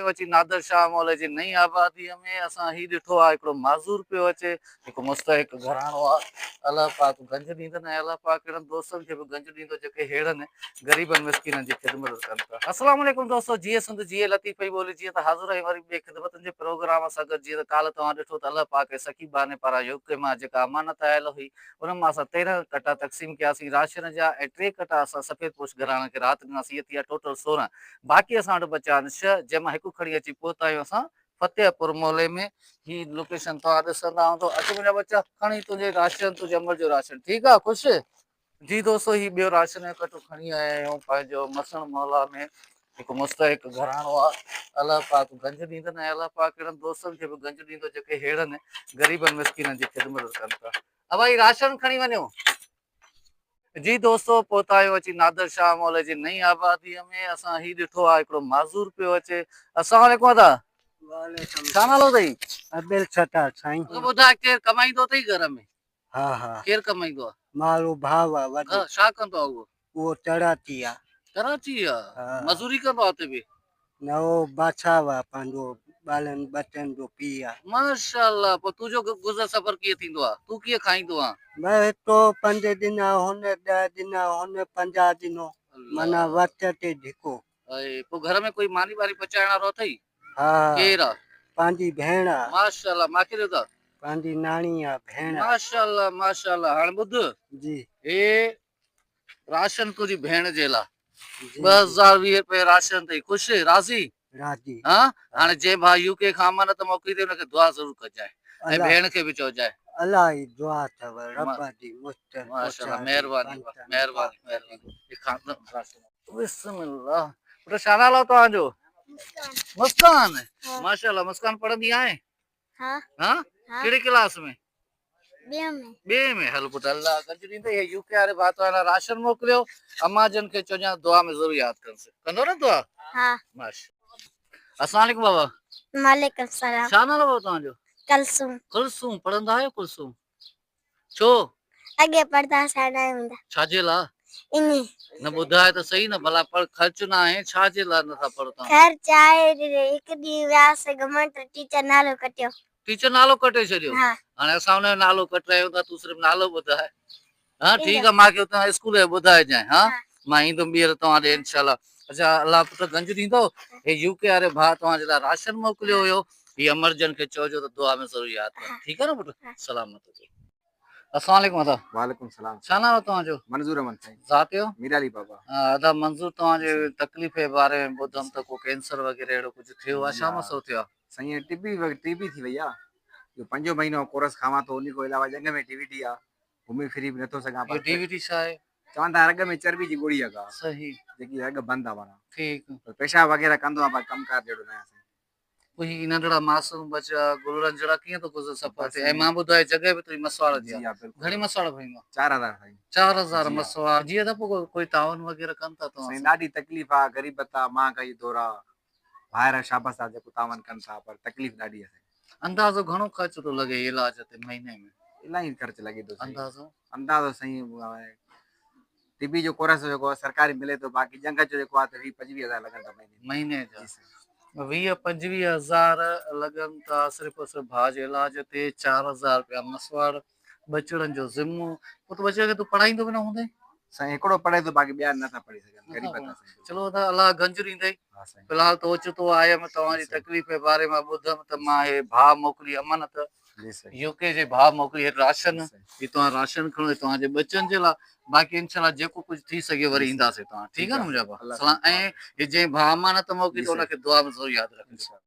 آهيون اچي نادر شاهه محلي جي نئين آباديء ۾ اسان هي ڏٺو آهي هڪڙو معذور پيو اچي هڪ مستحق گهراڻو آهي الله پاڪ گنج ڏيندن ۽ الله پاڪ اهڙن دوستن کي به گنج ڏيندو جيڪي ههڙن غريبن مسڪينن جي خدمت ڪن ٿا. السلام عليڪم دوستو جيئي سنڌ جيئي لطيف پئي ٻولي جيئن ته حاضر آهيون وري ٻئي خدمتن جي پروگرام سان گڏ جيئن ته ڪالهه توهان ڏٺو ته الله پاڪ ۽ سخي ٻانهي پاران يوڪي مان جيڪا امانت آيل هئي انهن مان اسان 13 ڪٽا تقسيم ڪياسين راشن جا ۽ ٽي ڪٽا اسان سفيد پوش گهراڻن کي رات ڏناسين اهي ٿيا ٽوٽل 16 باقي اسان وٽ بچيا آهن ڇهه جنهن مان هڪ کڻي اچي پهتا آهيون اسان فتح پور محلي ۾ هي لوڪيشن توهان ڏسندا هوندو اچ منهنجا ٻچا کڻي تنهنجي راشن تنهنجي امڙ جو راشن ٺيڪ آ خوش جي دوستو هي ٻيو راشن جو ڪٽو کڻي آيا آهيون پنهنجو مسڻ محلا ۾ هڪ مستحق گهراڻو آ الله پاڪ گنج ڏيندن ۽ الله پاڪ اهڙن دوستن کي به گنج ڏيندو جيڪي ههڙن غريبن مسڪينن جي خدمت ڪن ٿا ابا هي راشن کڻي وڃو. جي دوستو پهتا آهيون اچي نادر شاهه محلي جي نئين آبادي ۾ اسان هي ڏٺو آهي هڪڙو معذور پيو اچي السلام عليڪم ادا وعليڪم ڇا نالو اٿئي؟ عبدالستار سائين. مونکي ٻڌاء ڪير ڪمائيندو اٿئي گهر ۾؟ ها ها. ڪير ڪمائيندو آهي؟ مارو ڀاء آ وڏو. ها ڇا ڪندو آهي اهو؟ اهو ڪراچي آ. ڪراچي آ ها. مزوري ڪندو آ اتي به؟ نه اهو بادشاهه آ پنهنجو ٻالن ٻچن جو پيء آ. ماشاءالله پوء تنهنجو گذر سفر ڪيئن ٿيندو آ؟ تون ڪيئن کائيندو آن؟ بس تو پنج ڏنا هن ڏهه ڏنا هن 50 ڏنو معنيٰ وقت تي ڌڪو. ۽ پوء گهر ۾ ڪوئي ماني ٻاني پچائڻ وارو اٿئي؟ ها. ڪير آ؟ پنهنجي ڀيڻ آ. ماشاءالله مان کي ڏيو ته. پنهنجي ناڻي آ ڀيڻ آ. ماشاءالله ماشاءالله هاڻي ٻڌ. جي. هي راشن تنهنجي ڀيڻ جي لا 2020 روپيه راشن اٿئي خوش راضي؟ راضي. ها هاڻي جنهن ڀاء يو ڪي کان امانت موڪلي اٿئي ان کي دعا ضرور ڪجانء ۽ ڀيڻ کي به چئجانء. الله جي دعا اٿو رب جي مستر ماشاءالله مهرباني مهرباني مهرباني بسم الله پٽ ڇا نالو توهان جو؟ مسڪان. ماشاءالله مسڪان پڙهندي آهين؟ ها. ها ڪهڙي ڪلاس ۾؟ ٻئي ۾. ٻئي ۾ هل پٽ الله گنج ڏيندئي هي يو ڪي واري ڀاء توهان لاء راشن موڪليو امان جن کي چئجان دعا ۾ ضرور ياد ڪنس ڪندو نه دعا؟ ها. ماشاءالله السلام عليڪم بابا. وعليڪم السلام. ڇا نالو بابا توهان جو؟ ڪلثوم. ڪلثوم پڙهندا آهيو ڪلثوم؟ ڇو؟ اڳي پڙهندا هئاسين هاڻي ناهيون ايندا. ڇا جي لاء؟ ائين. نه ٻڌاء ته سهي نه ڀلا پڙ خرچ نه آهي ڇا جي لاء نٿا پڙهو توهان؟ خرچ آهي هڪ ڏينهن وياسين گهمڻ ته ٽيچر نالو ڪٽيو. ٽيچر نالو ڪٽي ڇڏيو؟ ها. هاڻي اسان ان جو نالو ڪٽرايون ٿا تون صرف نالو ٻڌاء. ها ٺيڪ آهي مان کي اتان اسڪول جو ٻڌائجانء ها مان ايندم ٻيهر توهان ڏي انشاء الله. اڇا الله پٽ گنج ڏيندو هي يو ڪي واري ڀاء توهان جي لاء راشن موڪليو هيو هي امر جن کي چئجو ته دعا ۾ ضرور ياد ڪن ٺيڪ آهي نه پٽ سلامت هجو. السلام عليڪم ادا. وعليڪم السلام. ڇا نالو توهان جو؟ منظور احمد سائين. ذات جو؟ مير علي بابا. ادا منظور توهان جي تڪليف جي باري ۾ ٻڌم ته ڪو ڪينسر وغيره اهڙو ڪجهه ٿيو آهي ڇا مسئلو ٿيو آهي؟ سائين ٽي بي ٽي بي ٿي وئي آهي اهو پنجون مهينو ڪورس کاوان ٿو انهي کان علاوه ڄنگهه ۾ ڊي وي ڊي آهي گهمي ڦري به نٿو سگهان اهو ڊي وي ڊي ڇا آهي؟ چون ٿا رڳ ۾ چرٻي جي ڳوڙهي آهي ڪا صحيح جيڪي رڳ بند آهي معنيٰ ٺيڪ پيشاب وغيره ڪندو آهيان پر ڪم ڪار جهڙو نه آهيان سائين. پوء هي ننڍڙا معصوم ٻچا گلڙن جهڙا ڪيئن ٿو گذر سفر ٿئي ۽ مان ٻڌو آهي جڳهه به تنهنجي مسواڙ جي آهي گهڻي مسواڙ ڀريندو آهين؟ 4000 سائين. 4000 مسواڙ جي ادا پوء ڪوئي تعاون وغيره ڪن ٿا توهان سان؟ سائين ڏاڍي تڪليف آهي غريبت آهي مهانگائي جو دور آهي ڀائر شابس آهي جيڪو تعاون ڪن ٿا پر تڪليف ڏاڍي آهي سائين. اندازو گهڻو خرچ ٿو لڳي علاج تي مهيني ۾؟ الاهي خرچ لڳي ٿو سائين. اندازو؟ اندازو سائين طبي جو ڪورس جيڪو آهي سرڪاري ملي ٿو باقي ڄنگهه جو جيڪو آهي ته 20 25 هزار لڳن ٿا مهيني مهيني جا 20 25 هزار لڳن ٿا صرف اور صرف ڀاء جي علاج تي 4000 رپيا مسواڙ ٻچڙن جو ذمو پوء ته ٻچڙن کي تون پڙهائيندو به نه هوندين. سائين هڪڙو پڙهي ٿو باقي ٻيا نه ٿا پڙهي سگهن غريب ٿا سائين. چلو ادا الله گنج ڏيندئي. ها سائين. في الحال ته اوچتو آيم توهان جي تڪليف جي باري مان ٻڌم ته مان هي ڀاء موڪلي امانت يو ڪي جي ڀاء موڪلي هي راشن هي توهان راشن کڻو هي توهان جي ٻچن جي لاء باقي انشاء الله جيڪو ڪجهه ٿي سگهي وري اينداسين توهان ٺيڪ آهي نه منهنجا ڀاء سلام ۽ هي جنهن ڀاء امانت موڪلي ته ان کي دعا ۾ ضرور ياد رکجو.